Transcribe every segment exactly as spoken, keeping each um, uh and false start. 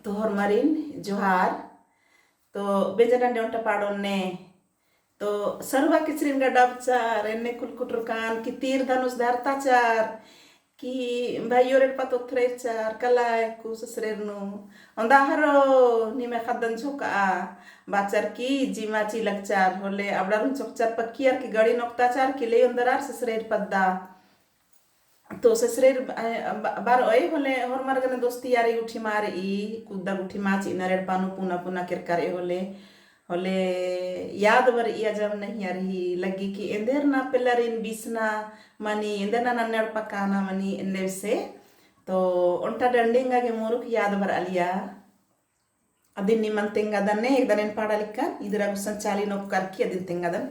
तो होरमारिन जोहार। तो बेंजा डंडी ओन्टा पाड़ोन ने तो सरुवा किचरिन गड्डा बचार, एन्ने कुल कुटुरकान कि तीर धनुष धरता चार, कि भाइयोर एड़पा तोथरे चार, कला एकु ससरेर नू। ओन्दा हरो निमे खद्दन झोंका बाचर कि जिमा ची लगचार, होले अबड़ारुन चोकचार पक्कियर कि गड़ी नोकता चार कि ले ओन्दरार ससरेर पद्दा। तो ससरेर, अ, ब-, बार ओए होले होरमर गने दोस्ती यारी उठी मारई, कुद्दा गुठी माची नर एड़पा नू पुना पुना केरकर ए होले, होले याद बरई अजम नहीं अरही लग्गी कि एन्देर ना पेल्लरिन बीसना मनी, एन्देर ना नन्ने एड़पा काना मनी एन्ने बेसे। तो ओन्टा डंडी एंगा गे मुरुख याद बरआलिया। अदिन निमन तेंगादन ने, एकदन एन पाड़ा लिक्कन, इदिरा गुसन चाली नोक्कर की अदिन तेंगादन।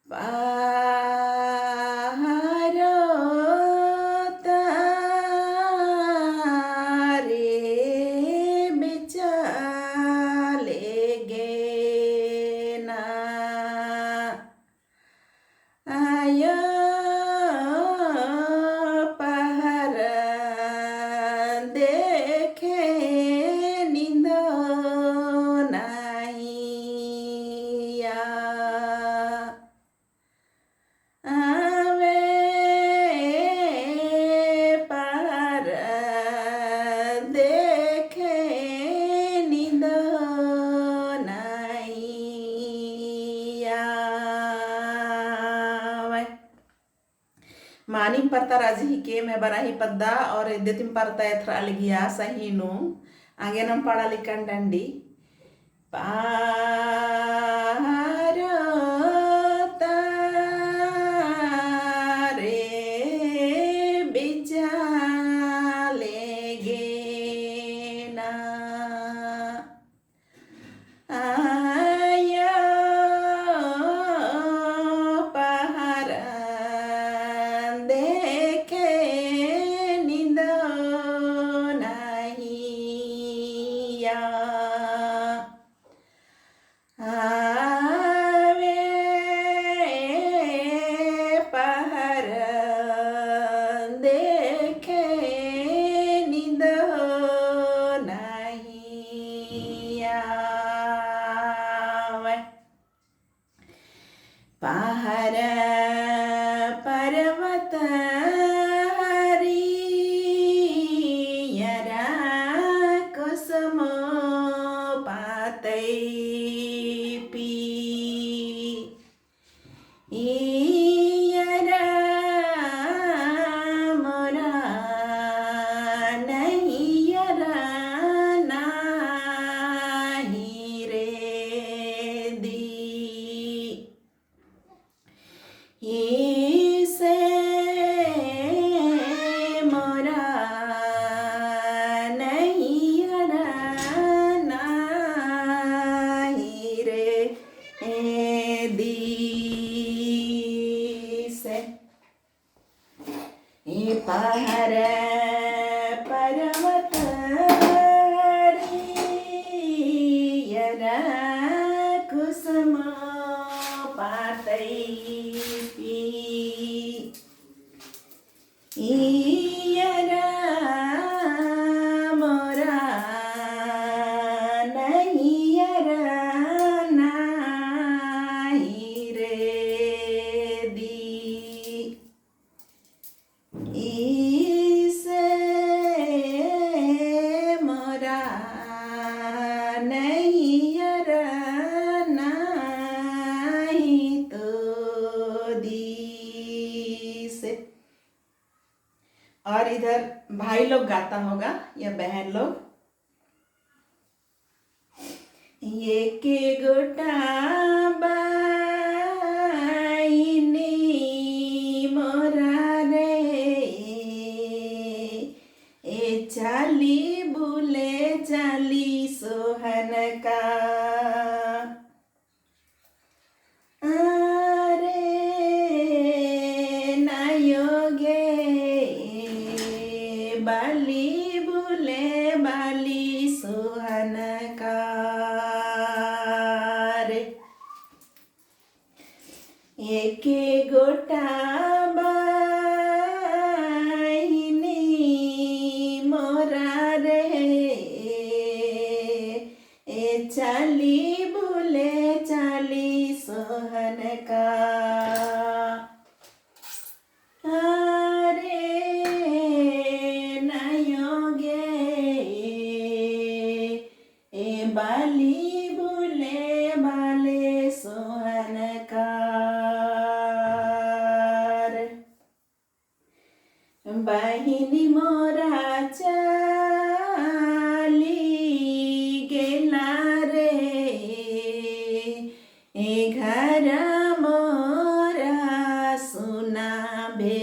पहारो तारे बिचाले गे ना। आयो पहर देखे निंदो नाहिया। आवे पहर देखे निंदो नाहिया। मानिम परता राजी ही के मैं बराही पद्दा और इद्दे तिम परता एथरा अलगिया सही नू। आगे नम पाड़ा लिक्कन डंडी। पहारो तारे बिचाले गे ना। आयो पहर देखे निंदो नाहिया। आवे पहर देखे निंदो नाहिया। पहर पर्वत हरियर कुसुम पातई पी। इयरा मोरा नैयरा नाही रे दी। इसे मोरा नैयरा नाही रे ए दीसे। ए पहर पर्वत हरियर कुसुम पातई पी। इयरा मोरा नैयरा नाही रे दी। इसे मोरा नैयरा नाही तो दीसे। और इधर भाई लोग गाता होगा या बहन लोग। एके गोटा बाइनी मोरा रे, ए चाली बुले चाली सोहन का। अरे नायो गे बाली बुले बाली सोहन का रे। एके गोटा बाइनी बहिनी मोरा चली गेला रे, ए घरा मोरा सुना बे।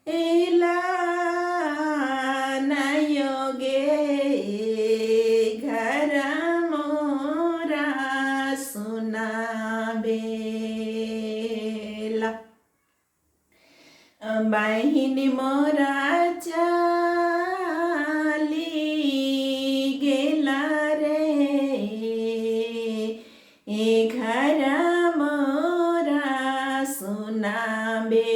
एला नयो गे, ए घरा मोरा सुना बेला। बहिनी मोरा चली गेला रे, ए घरा मोरा सुना बे।